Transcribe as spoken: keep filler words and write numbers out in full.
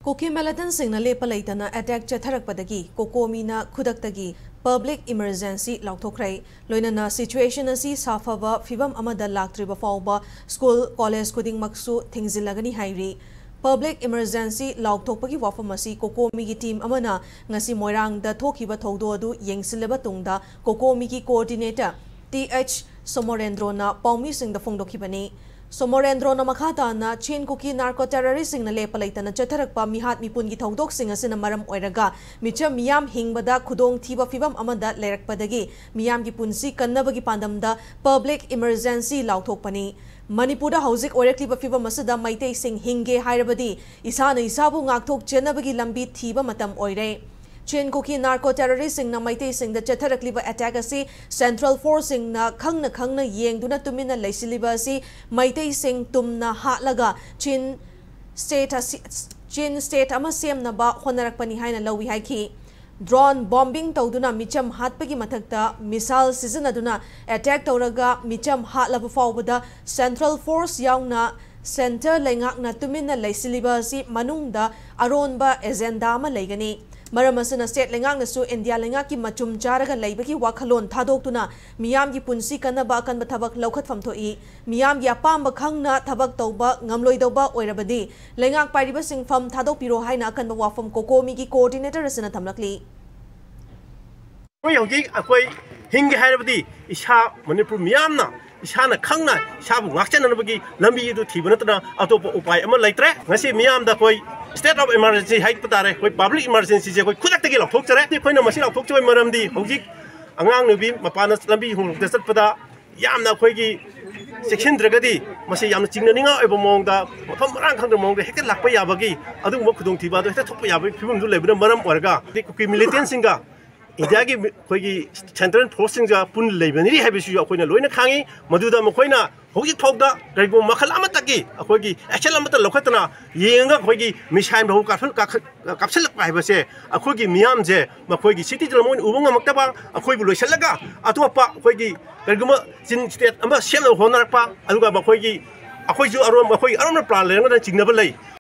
ꯀꯨꯀꯤ ꯃꯤꯂꯤꯇꯦꯟꯠꯁꯤꯡꯅ ꯂꯦꯞꯄ ꯂꯩꯇꯅ attack ꯆꯠꯊꯔꯛꯄꯗꯒꯤ ꯀꯣꯀꯣꯃꯤꯅ ꯈꯨꯗꯛꯇꯒꯤ public emergency ꯂꯥꯎꯊꯣꯛꯈ꯭ꯔꯦ꯫ ꯂꯣꯏꯅꯅ ꯁꯤꯆꯨꯋꯦꯁꯟ ꯑꯁꯤ ꯁꯥꯐꯕ ꯐꯤꯕꯝ ꯑꯃꯗ ꯂꯥꯛꯇ꯭ꯔꯤꯕ ꯐꯥꯎꯕ ꯁ꯭ꯀꯨꯜ, ꯀꯣꯂꯦꯖ ꯈꯨꯗꯤꯡꯃꯛꯁꯨ ꯊꯤꯡꯖꯤꯜꯂꯒꯅꯤ ꯍꯥꯏꯔꯤ꯫ ꯄꯕ꯭ꯂꯤꯛ ꯏꯃꯔꯖꯦꯟꯁꯤ ꯂꯥꯎꯊꯣꯛꯄꯒꯤ ꯋꯥꯐꯝ ꯑꯁꯤ ꯀꯣꯀꯣꯃꯤꯒꯤ ꯇꯤꯝ ꯑꯃꯅ ꯉꯁꯤ ꯃꯣꯏꯔꯥꯡꯗ ꯊꯣꯛꯈꯤꯕ ꯊꯧꯗꯣꯛ ꯑꯗꯨ ꯌꯦꯡꯁꯤꯜꯂꯕ ꯇꯨꯡꯗ ꯀꯣꯀꯣꯃꯤꯒꯤ ꯀꯣꯑꯣꯔꯗꯤꯅꯦꯇꯔ ꯇꯤ ꯑꯩꯆ ꯁꯣꯃꯣꯔꯦꯟꯗ꯭ꯔꯣꯅ ꯄꯥꯎꯃꯤꯁꯤꯡꯗ ꯐꯣꯡꯗꯣꯛꯈꯤꯕꯅꯤ꯫ ꯁꯣꯃꯣꯔꯦꯟꯗ꯭ꯔꯣꯅ ꯃꯈꯥ ꯇꯥꯅ ꯆꯤꯟ ꯀꯨꯀꯤ ꯅꯥꯔꯀꯣ ꯇꯦꯔꯣꯔꯤꯁꯁꯤꯡꯅ ꯂꯦꯞꯄ ꯂꯩꯇꯅ ꯆꯠꯊꯔꯛꯄ ꯃꯤꯍꯥꯠ ꯃꯤꯄꯨꯟꯒꯤ ꯊꯧꯗꯣꯛꯁꯤꯡ ꯑꯁꯤꯅ ꯃꯔꯝ ꯑꯣꯏꯔꯒ ꯃꯤꯆꯝ ꯃꯤꯌꯥꯝ ꯍꯤꯡꯕꯗ ꯈꯨꯗꯣꯡꯊꯤꯕ ꯐꯤꯕꯝ ꯑꯃꯗ ꯂꯩꯔꯛꯄꯗꯒꯤ ꯃꯤꯌꯥꯝꯒꯤ ꯄꯨꯟꯁꯤ ꯀꯟꯅꯕꯒꯤ ꯄꯥꯟꯗꯝꯗ ꯄꯕ꯭ꯂꯤꯛ ꯏꯃꯔꯖꯦꯟꯁꯤ ꯂꯥꯎꯊꯣꯛꯄꯅꯤ꯫ ꯃꯅꯤꯄꯨꯔꯗ ꯍꯧꯖꯤꯛ ꯑꯣꯏꯔꯛꯂꯤꯕ ꯐꯤꯕꯝ ꯑꯁꯤꯗ ꯃꯩꯇꯩꯁꯤꯡ ꯍꯤꯡꯒꯦ ꯍꯥꯏꯔꯕꯗꯤ ꯏꯁꯥꯅ ꯏꯁꯥꯕꯨ ꯉꯥꯛꯊꯣꯛꯆꯅꯕꯒꯤ ꯂꯝꯕꯤ ꯊꯤꯕ ꯃꯇꯝ ꯑꯣꯏꯔꯦ꯫ ꯆꯤꯟ ꯀꯨꯀꯤ ꯅꯥꯔꯀꯣ ꯇꯦꯔꯣꯔꯤꯁꯁꯤꯡꯅ ꯃꯩꯇꯩꯁꯤꯡꯗ ꯆꯠꯊꯔꯛꯂꯤꯕ ꯑꯦꯇꯦꯛ ꯑꯁꯤ ꯁꯦꯟꯇ꯭ꯔꯦꯜ ꯐꯣꯔꯁꯁꯤꯡꯅ ꯈꯪꯅ ꯈꯪꯅ ꯌꯦꯡꯗꯨꯅ ꯇꯨꯃꯤꯟꯅ ꯂꯩꯁꯤꯜꯂꯤꯕ ꯑꯁꯤ ꯃꯩꯇꯩꯁꯤꯡ ꯇꯨꯝꯅ ꯍꯥꯠꯂꯒ ꯆꯤꯟ ꯁ꯭ꯇꯦꯠ ꯑꯁꯤ, ꯆꯤꯟ ꯁ꯭ꯇꯦꯠ ꯑꯃ ꯁꯦꯝꯅꯕ ꯍꯣꯠꯅꯔꯛꯄꯅꯤ ꯍꯥꯏꯅ ꯂꯧꯏ ꯍꯥꯏꯈꯤ꯫ ꯗ꯭ꯔꯣꯟ ꯕꯣꯝꯕꯤꯡ ꯇꯧꯗꯨꯅ ꯃꯤꯆꯝ ꯍꯥꯠꯄꯒꯤ ꯃꯊꯛꯇ ꯃꯤꯁꯥꯏꯜ ꯁꯤꯖꯤꯟꯅꯗꯨꯅ ꯑꯦꯇꯦꯛ ꯇꯧꯔꯒ ꯃꯤꯆꯝ ꯍꯥꯠꯂꯕ ꯐꯥꯎꯕꯗ ꯁꯦꯟꯇ꯭ꯔꯦꯜ ꯐꯣꯔꯁ ꯌꯥꯎꯅ ꯁꯦꯟꯇꯔ ꯂꯩꯉꯥꯛꯅ ꯇꯨꯃꯤꯟꯅ ꯂꯩꯁꯤꯜꯂꯤꯕ ꯑꯁꯤ ꯃꯅꯨꯡꯗ ꯑꯔꯣꯟꯕ ꯑꯦꯖꯦꯟꯗꯥ ꯑꯃ ꯂꯩꯒꯅꯤ꯫ ꯃꯔꯝ ꯑꯁꯤꯅ ꯁ꯭ꯇꯦꯠ ꯂꯩꯉꯥꯛꯅꯁꯨ ꯏꯟꯗꯤꯌꯥ ꯂꯩꯉꯥꯛꯀꯤ ꯃꯆꯨꯝ ꯆꯥꯔꯒ ꯂꯩꯕꯒꯤ ꯋꯥꯈꯜꯂꯣꯟ ꯊꯥꯗꯣꯛꯇꯨꯅ ꯃꯤꯌꯥꯝꯒꯤ ꯄꯨꯟꯁꯤ ꯀꯟꯅꯕ ꯑꯀꯟꯕ ꯊꯕꯛ ꯂꯧꯈꯠꯐꯝ ꯊꯣꯛꯏ꯫ ꯃꯤꯌꯥꯝꯒꯤ ꯑꯄꯥꯝꯕ ꯈꯪꯅ ꯊꯕꯛ ꯇꯧꯕ ꯉꯝꯂꯣꯏꯗꯧꯕ ꯑꯣꯏꯔꯕꯗꯤ ꯂꯩꯉꯥꯛ ꯄꯥꯏꯔꯤꯕ ꯁꯤꯟꯐꯝ ꯊꯥꯗꯣꯛꯄꯤꯔꯣ ꯍꯥꯏꯅ ꯑꯀꯟꯕ ꯋꯥꯐꯝ ꯀꯣꯀꯣꯃꯤꯒꯤ ꯀꯣꯑꯣꯔꯗꯤꯅꯦꯇꯔ ꯑꯁꯤꯅ ꯊꯝꯂꯛꯂꯤ꯫ ꯑꯩꯈꯣꯏ ꯍꯧꯖꯤꯛ ꯑꯩꯈꯣꯏ ꯍꯤꯡꯒꯦ ꯍꯥꯏꯔꯕꯗꯤ ꯏꯁꯥ ꯃꯅꯤꯄꯨꯔ ꯃꯤꯌꯥꯝꯅ ꯏꯁꯥꯅ ꯈꯪꯅ ꯏꯁꯥꯕꯨ ꯉꯥꯛꯆꯅꯅꯕꯒꯤ ꯂꯝꯕꯤ ꯑꯗꯨ ꯊꯤꯕ ꯅꯠꯇꯅ ꯑꯇꯣꯞꯄ ꯎꯄꯥꯏ ꯑꯃ ꯂꯩꯇ꯭ꯔꯦ꯫ ꯉꯁꯤ ꯃꯤꯌꯥꯝꯗ ꯑꯩꯈꯣꯏ state of emergency ꯍꯥꯏꯕ ꯇꯥꯔꯦ, ꯑꯩꯈꯣꯏ ꯄꯕ꯭ꯂꯤꯛ ꯏꯃꯥꯔꯖꯦꯟꯁꯤꯁꯦ ꯑꯩꯈꯣꯏ ꯈꯨꯗꯛꯇꯒꯤ ꯂꯥꯎꯊꯣꯛꯆꯔꯦ꯫ ꯑꯩꯈꯣꯏꯅ ꯃꯁꯤ ꯂꯥꯎꯊꯣꯛꯆꯕꯒꯤ ꯃꯔꯝꯗꯤ ꯍꯧꯖꯤꯛ ꯑꯉꯥꯡ ꯅꯨꯄꯤ ꯃꯄꯥꯟꯗ ꯂꯝꯕꯤ ꯍꯣꯡꯗꯣꯛꯇ ꯆꯠꯄꯗ ꯌꯥꯝꯅ ꯑꯩꯈꯣꯏꯒꯤ ꯆꯦꯛꯁꯤꯟꯗ꯭ꯔꯒꯗꯤ ꯃꯁꯤ ꯌꯥꯝꯅ ꯆꯤꯡꯅꯅꯤꯡꯉꯥꯏ ꯑꯣꯏꯕ ꯃꯑꯣꯡꯗ, ꯃꯐꯝ ꯃꯔꯥꯡ ꯈꯪꯗꯕ ꯃꯑꯣꯡꯗ ꯍꯦꯛꯇ ꯂꯥꯛꯄ ꯌꯥꯕꯒꯤ ꯑꯗꯨꯒꯨꯝꯕ ꯈꯨꯗꯣꯡꯊꯤꯕ ꯑꯗꯨ ꯍꯦꯛꯇ ꯊꯣꯛꯄ ꯌꯥꯕꯒꯤ ꯐꯤꯕꯝꯗꯨ ꯂꯩꯕꯅ ꯃꯔꯝ ꯑꯣꯏꯔꯒ ꯀꯨꯀꯤ ꯃꯤꯂꯤꯇꯦꯟꯁꯤꯡꯒ ꯏꯟꯗꯤꯌꯥꯒꯤ ꯑꯩꯈꯣꯏꯒꯤ ꯁꯦꯟꯇ꯭ꯔꯦꯜ ꯐꯣꯔꯁꯁꯤꯡꯒ ꯄꯨꯟꯅ ꯂꯩꯕꯅꯤ ꯍꯥꯏꯕꯁꯤꯁꯨ ꯑꯩꯈꯣꯏꯅ ꯂꯣꯏꯅ ꯈꯪꯉꯤ꯫ ꯃꯗꯨꯗ ꯃꯈꯣꯏꯅ ꯍꯧꯖꯤꯛ ꯐꯥꯎꯗ ꯀꯔꯤꯒꯨꯝꯕ ꯃꯈꯜ ꯑꯃꯠꯇꯒꯤ ꯑꯩꯈꯣꯏꯒꯤ ꯑꯦꯛꯁꯟ ꯑꯃꯠꯇ ꯂꯧꯈꯠꯇꯅ ꯌꯦꯡꯉꯒ ꯑꯩꯈꯣꯏꯒꯤ ꯃꯤꯁꯥꯏꯜ ꯐꯥꯎ ꯀꯥꯞꯁꯤꯜ-, ꯀꯥꯞꯁꯤꯜ-, ꯀꯥꯞꯁꯤꯜꯂꯛꯄ ꯍꯥꯏꯕꯁꯦ ꯑꯩꯈꯣꯏꯒꯤ ꯃꯤꯌꯥꯝꯁꯦ ꯃꯈꯣꯏꯒꯤ ꯁꯤꯇꯤꯗꯨꯗ ꯃꯣꯏꯅ ꯎꯕ ꯉꯝꯃꯛꯇꯕ, ꯑꯩꯈꯣꯏꯕꯨ ꯂꯣꯏꯁꯤꯜꯂꯒ ꯑꯇꯣꯞꯄ ꯑꯩꯈꯣꯏꯒꯤ ꯀꯔꯤꯒꯨꯝꯕ ꯆꯤꯟ ꯁ꯭ꯇꯦꯠ ꯑꯃ ꯁꯦꯝꯅꯕ ꯍꯣꯠꯅꯔꯛꯄ, ꯑꯗꯨꯒ ꯃꯈꯣꯏꯒꯤ ꯑꯩꯈꯣꯏꯁꯨ ꯑꯔꯣꯝ-, ꯑꯩꯈꯣꯏꯒꯤ ꯑꯔꯣꯝꯅ ꯄ꯭ꯂꯥꯟ ꯂꯩꯔꯝꯒꯗ꯭ꯔꯥ ꯆꯤꯡꯅꯕ ꯂꯩ꯫